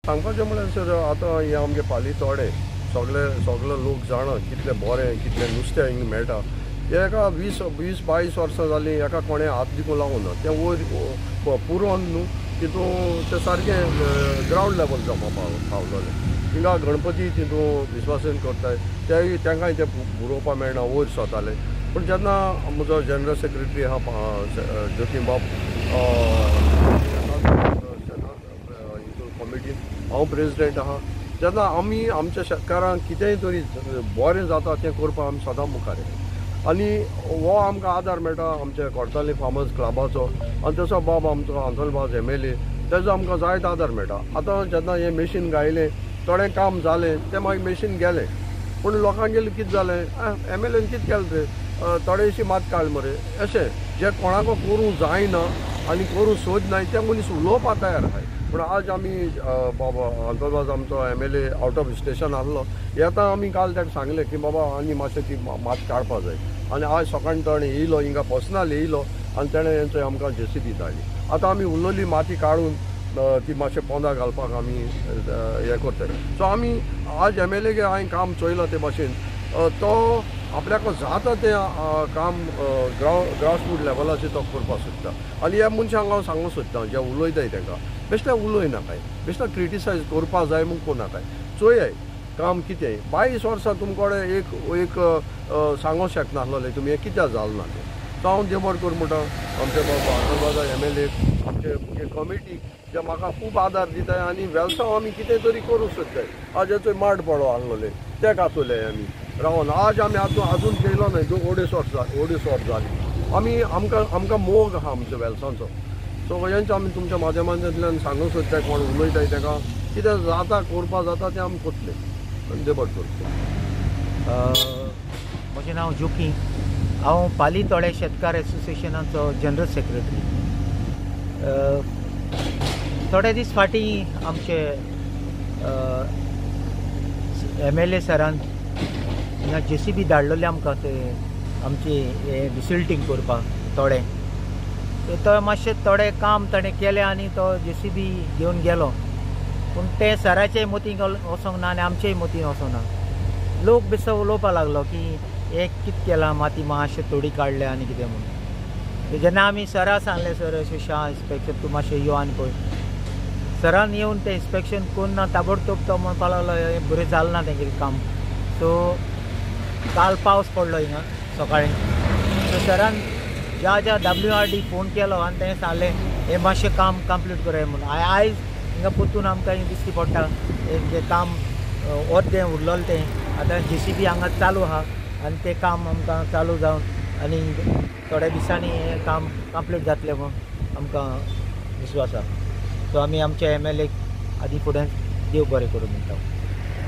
सांगपाचें म्हळ्यार सर, आतां हें आमगे पाली तोडे सगळे सगळे लोक जाणा कितलें बरें कितलें नुस्तें हिंगा मेळटा. एका 20 22 वर्सां जालीं एका कोणें हात दिकून लावूं ना. तें वयर पुरोवन न्हू तितून तें सारकें ग्रावंड लेवल जावपा पावलोलें. हिंगा गणपती तितून विश्वासन करताय तेय तांकांय तें पुरोवपा मेळना, वयर सोताले. पूण जेन्ना म्हजो जनरल सेक्रेटरी आहा जोकीम बाब हितून कॉमिटीन हांव प्रेजिडेंट आहा, जेन्ना आमी आमच्या शेतकारांक कितेंय तरी बरें जाता तें करपाक आमी सदां मुखार येता. आनी हो आमकां आदार मेळटा आमच्या कोर्ताली फार्मर्स क्लबाचो आनी तसो बाब आमचो आंतोन वाज MLA तेजो आमकां जायतो आदार मेळटा. आतां जेन्ना हें मशीन गायलें थोडें काम जालें तें मागीर मशीन गेलें, पूण लोकांगेलें कितें जालें, MLAन कितें केलें रे, थोडेशी मात काड मरे, अशें जे कोणाक करूंक जायना आनी करूंक सोद नाय ते मनीस उलोवपाक तयार आहाय. पूण आज आमी बाबा आंतोन वाज आमचो MLA out of station आहलो, येता आमी काल ताका सांगलें की बाबा आनी मातशें ती मात काडपा जाय. आनी आज सकाळीं ताणें येयलो हिंगा पर्सनल येयलो आनी तेणें हेंचो आमकां JCB धाडली. आतां आमी उरलेली माती काडून ती मातशें पोंदा घालपाक आमी हें करताय. सो आमी आज MLA हांवें काम चोयलां ते भाशेन तो आपल्याक जाता तें काम ग्रासरूट लेवलाचेर तो करपाक सोदता. आनी ह्या मनशांक हांव सांगूंक सोदता जे उलयताय तांकां बेश्टें उलय नाकाय, बेश्टें क्रिटिसायज करपा जाय म्हूण करनाकाय, चोयाय काम कितें. 22 वर्सां तुमकडे एक एक सांगूंक शकनासलें तुमी हें कित्याक जालें ना तें. सो हांव देव बरें करूं म्हणटा आमचे बाबा आंतोन वाज MLA आमचे कमिटीक जे म्हाका खूब आदार दिताय आनी वेलसांव आमी कितें तरी करूंक सोदताय. आज हेचो माड पडो आहलोले ते कातोले आमी रावन आज आमी आजून आजून केलो न्हय, 2.5 वर्स जालीं आमी आमकां आमकां मोग आहा आमचो वेलसांचो. सो हेंच आमी तुमच्या माध्यमांतल्यान सांगूंक सोदताय, कोण उलयताय ताका कितें जाता करपा जाता तें आमी करतले. देव बरें करूं. म्हजें नांव जोकी, हांव पाली तोडे शेतकार एसोसिएशनाचो जनरल सेक्रेटरी. थोडे दीस फाटीं आमचे MLA सरान हिंगा JCB धाडलेले आमकां ते आमची हें डिसिल्टींग करपाक थोडें. तो मातशें थोडें काम ताणें केलें आनी तो JCB घेवन गेलो. पूण तें सराचेय मतीन वचोंक ना आनी आमचेय मतीन वचोंक ना. लोक बेश्टो उलोवपाक लागलो की हें कितें केलां, माती मातशें थोडी काडल्या आनी कितें म्हणून. जेन्ना आमी सरा सांगलें, सर अशें शां इन्स्पेक्शन तूं मातशें यो आनी पळय. सरान येवन तें इन्स्पेक्शन करून ना ताबडतोब तो म्हणपाक लागलो हें बरें जालें ना तेंगेलें काम. सो काल पावस पडलो हिंगा सकाळीं, सो सरान ज्या ज्या WRD phone केलो आनी तेणें सांगलें हें मातशें काम कंप्लीट कराय म्हणून. आयज हिंगा परतून आमकां दिश्टी पडटा हें काम अर्दें उरलेलें तें आतां JCB हांगा चालू आहा आनी तें काम आमकां चालू जावन आनी थोड्या दिसांनी हें काम कंप्लीट जातलें म्हूण आमकां विश्वास आहा. सो आमी आमच्या MLA आदी फुडें देव बरें करूं म्हणटा.